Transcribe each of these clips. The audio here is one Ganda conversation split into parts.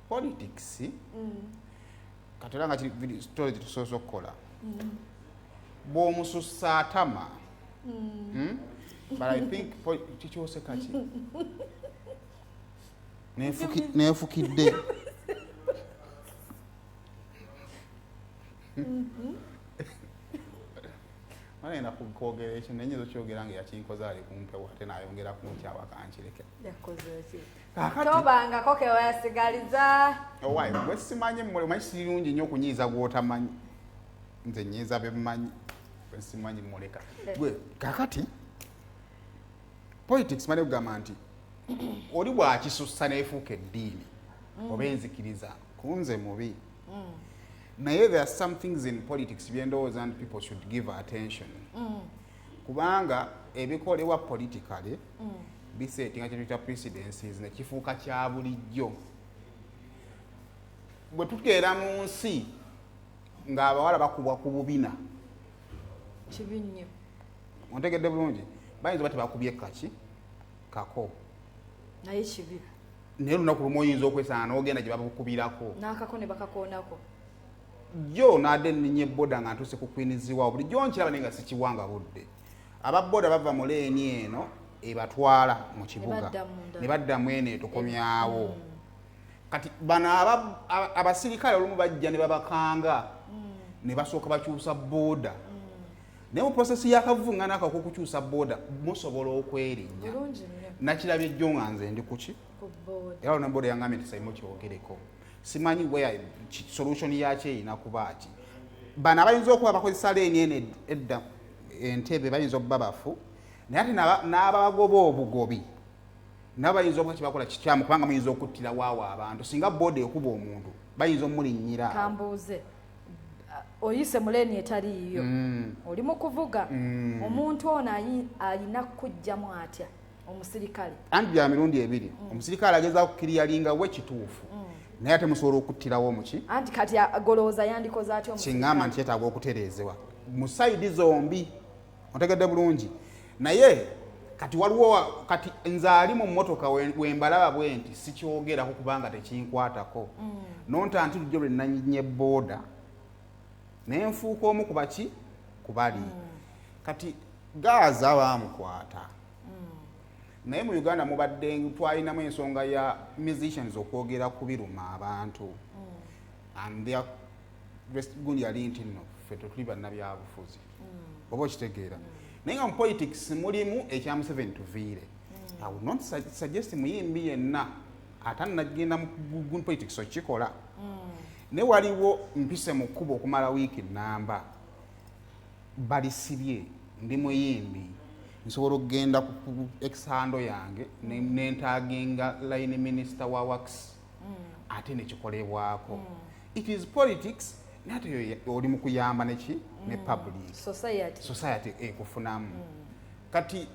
Politics kati era nga kiri story gyetusoose okukola, bw'omusussa atama. But I think kikyose kaki neefukidde. Managenda kwogera ekyo, naye nyinza okyogera nga yakinkoze ali kumpewo, ate nayongera kunkyawa. Kankireke. Yakoze ki? Kaakati Tobangako kewayasigaliza. Owaaye, gwe simanyi mmwe, omanyi sirungi nnyo okunyiiza gw'otamanyi. Nze nyiiza be mmanyi, gwe simanyi muleka. Gwe kakati politics mane kugamba nti oli bw'akisussa neefuuka eddiini oba enzikiriza, kunze mubi. Naye there are some things in politics byendowooza nti people should give attention, kubanga ebikolebwa politically bisettinga kyetuyita precedences, nekifuuka kya bulijjo. Bwe tukeera mu nsi ng'abawala bakubwa ku bubina, Kibi nnyo. Ontegedde bulungi? Bayinza oba tebakubye kaki kako, Naye kibi. Naye olunaku lumu oyinza okwesanga n'ogenda gye babukubirako. N'akako ne bakakoonako. Jjo naadde nninnya eboda nga ntuuse ku Queens-wawo. Bulijjo nkiraba naye nga sikiwanga budde. Ababoda bava mu lane eno ebatwala mu kibuga, badda mu ndala. Ne baddamu eno etukomyawo. Kati bano abasirikale olumu bajja ne babakanga ne basooka bakyusa boda, naye mu process y'akavungana ako ak'okukyusa boda musobola okwerinnya. Bulungi nnyo. Nakirabye jjo nga nze ndi kuki? Ku boda. Era olwo boda yangambye nti saimu kyogereko, simanyi where solution yakyo erina kuba ki. Bano abayinza okuba bakozesa lane eno edda Entebe bayinza okuba bafu, naye ate n'abagoba obugobi nabo bayinza okuba kyebakola kikyamu, kubanga muyinza okuttira waawo abantu. Singa boda ekuba omuntu, bayinza omulinnyira awo. Kambuuze, oyise mu lane etaliiyo, oli mu kuvuga, omuntu ono alina kujjamu atya omusirikale? Anti bya mirundi ebiri. Omusirikale agezaako kukiriyalinga we kituufu, naye ate musobola okuttirawo muki? Anti kati golowooza yandikoze atya Kiŋŋamba omusirikale? Nti kyetaaga okutereezebwa mu side zombi, otegedde bulungi? Naye kati waliwo, kati nze ali mu mmotoka wembalaba bwe nti sikyogerako kubanga tekinkwatako. Nonta nti lujjo lwe nanyinye booda naye nfuuka omu ku baki ku bali. Kati Gaza baamukwata, naye mu Uganda mubadde twalinamu ensonga ya musicians okwogera ku biruma abantu, and their gundi yali nti nno ffe tetuli bannabyabufuzi, oba okitegeera? Naye nga mu politics mulimu ekya Museveni tuviire. I would not suggest muyimbi yenna atannagenda mu politics okikola, naye waliwo mpise mu kkubo okumala wiiki namba balisibye. Ndi muyimbi, nsobola okugenda ku X handle yange nentaginga line minister wa works, ate nekikolebwako. It is politics, naye ate oli mu kuyamba neki ne public Society. Society ekufunamu. Kati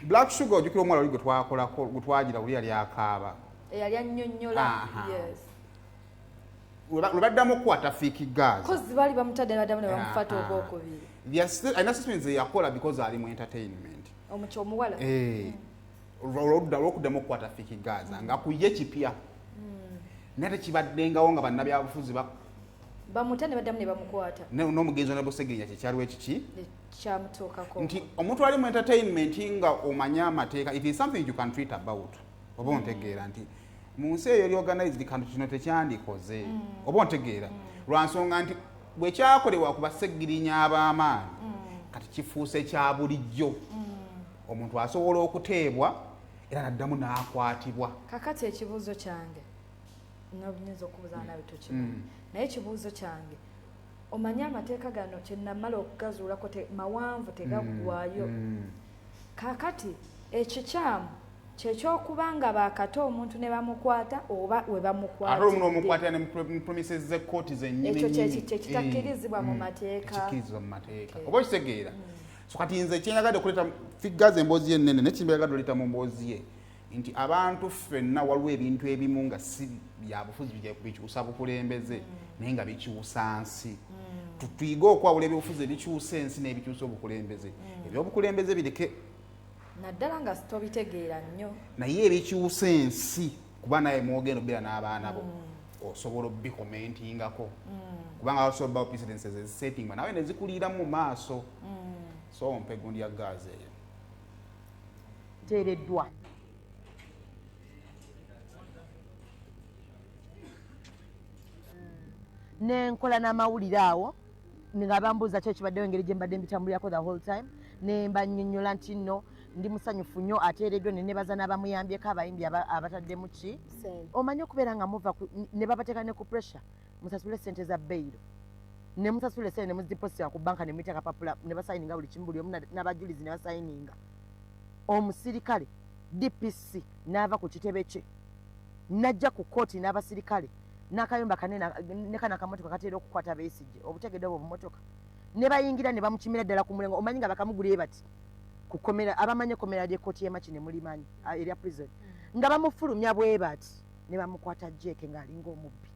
Black Sugar, ojjukira omuwala oli gwe twakolako, gwe twagira oli yali akaaba? Eyali annyonnyola. Aha. Yes. Lwe baddamu okukwata Fik Gaza. Kozi baali bamutadde ne baddamu ne bamufata ogwokubiri. Alina statements zeyakola because ali mu entertainment. Omuky omuwala. Eh, olwokuddamu okukwata Fik Gaza nga ku ye kipya, naye tekibaddengawo nga bannabyabufuzi Bamuta ne baddamu ne bamukwata. N'omugenzi Onabosegenya kyekyaliwo ekiki Kyamutuukako. Nti omuntu ali mu entertainment nga omanye amateeka, it is something you can tweet about, oba ontegeera? Nti mu nsi eyo eri organized, kantu kino tekyandikoze, oba ontegeera? Lwa nsonga nti bwe kyakolebwa ku baseggirinya ab'amaanyi, kati kifuuse kya bulijjo. Omuntu asobola okuteebwa era naddamu n'akwatibwa. Kakati ekibuuzo kyange, nyinza okubuuza nawe tokimanyi, naye ekibuuzo kyange, omanyi amateeka gano kyenamala okugazuulako mawanvu, tegaggwayo. Kakati ekikyamu kyekyokuba nga bakata omuntu ne bamukwata oba we Ate olumu bamukwatidde. N'omukwatira ne mu premises z'ekkooti zennyini. Ekyo nnyini. Kyekitakkirizibwa mu mateeka. Tekikkirizibwa mu mateeka. Okay. Oba okitegeera? So kati nze kyenyagadde okuleeta Fik Gaza emboozi ye ennene, naye kimbayagadde oleeta mu mboozi ye nti abantu ffenna waliwo ebintu ebimu nga si byabufuzi bikyusa bukulembeze, naye nga bikyusa nsi. Tuyige okwawula ebyobufuzi ebikyusa ensi n'ebikyusa obukulembeze. Ebyobukulembeze bireke. Naddala nga tobitegeera nnyo. Naye ebikyusa ensi. Kuba naye mwogenda obeera n'abaana bo, osobola obicommentingako, kubanga wasobola obbawo precedences ezisettingwa nawe nezikuliiramu mu maaso. So mpa egundi ya Gaza eyo. Teereddwa. Nenkola n'amawulire awo nga bambuuza ki ekibaddewo, engeri gye mbadde mbitambulirako the whole time, ne mbannyonnyola nti nno ndi musanyufu nnyo, ateereddwa, ne nebaza n'abamuyambyeko, abayimbi abataddemu ki. Omanyi okubeera nga muva ne babateeka ne ku pressure, musasule sente za bail, ne musasula esente ne muzidepositinga ku banka, ne muyita akapapula ne basayininga buli kimu, buli omu n'abajulizi ne basayininga. Omusirikale DPC n'ava ku kitebe kye n'ajja ku kooti n'abasirikale n'akayumba kanene ne kano akamotoka kateera okukwata Besigye, obutegedde obwo obumotoka, ne bayingira ne bamukimira ddala ku mulengo. Omanyi nga bakamugulire bati ku komera, abamanyi ekomera ly'ekkooti y'e Makindye mulimanyi, erya prison, nga bamufulumya bwe bati ne bamukwata jeeke ng'alinga omubbi.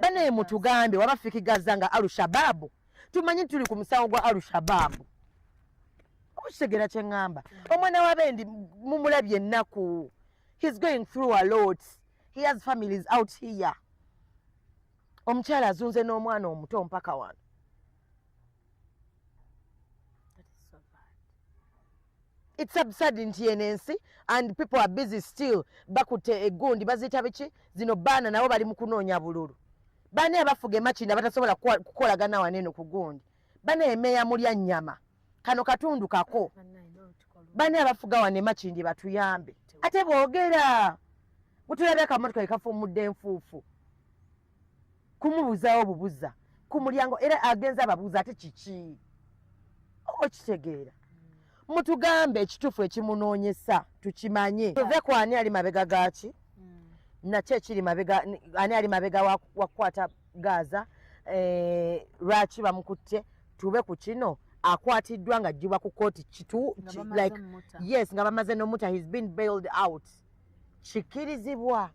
Bane mutugambe waba Fik Gaza nga Alushababu, tumanyi tuli ku musango gwa Alushababu. Okitegeera kye ŋŋamba? Omwana w'abendi mumulabye ennaku. He's going through a lot. He has families out here. Omukyala azunze n'omwana omuto mpaka wano. That is so bad. It's absurd nti eno ensi and people are busy still bakutte egundi baziyita biki zino, baana nabo bali mu kunoonya bululu. Baani abafuga emakindi abatasobola kukolagana wano eno ku gundi? Bana emeeya mulya nnyama, kano katundu kako. Bannaye, n'olutuko lu- Bani abafuga wano emakindi batuyambe? Ate boogera mutulabye akamotoka kekafuumudde enfuufu kumubuuzaawo bubuza ku mulyango, era agenza ababuuza ate kiki? Okitegeera? Mutugambe ekituufu ekimunoonyesa tukimanye, tuve ku ani ali mabega gaaki, nakyo ekiri mabega, ani ali mabega wa kukwata Gaza, lwaki bamukutte, tube ku kino akwatiddwa nga aggyibwa ku kooti kitu Nga bamaze like omutta. Yes, nga bamaze n'omuta. He's been bailed out. Kikkirizibwa?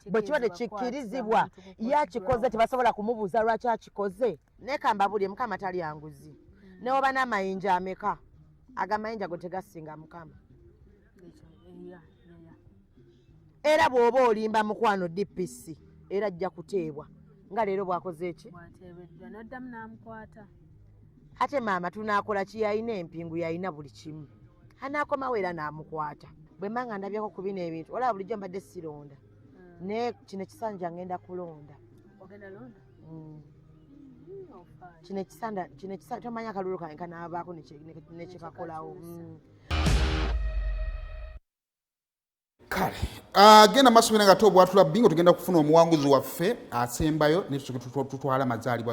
Bwe kiba tekikkirizibwa, ye akikoze tebasobola kumubuuza lwaki akikoze? Naye kambabulye, Mukama talya nguzi. Newoba n'amayinja ameka, agamayinja go tegasinga Mukama. Era bw'oba olimba mukwano DPC, era ajja kuteebwa nga leero bw'akoze eki. Bwateebeddwa n'addamu n'amukwata. Ate maama tunaakola ki? Yalina empingu, yalina buli kimu, anaakomawo era n'amukwata. Bwe mba nga ndabyeko ku bino ebintu, olaba bulijjo mbadde sironda, naye kino ekisanja ngenda kulonda. Ogenda londa? Mm. Ofaayo. Kino ekisanda, kino ekisanda, tomanyi akalulu kange kanaabaako nekyekakolawo. Kale genda maaso bina nga ate obwatula bingo, tugenda kufuna omuwanguzi waffe asembayo ne tutwala amazaalibwa.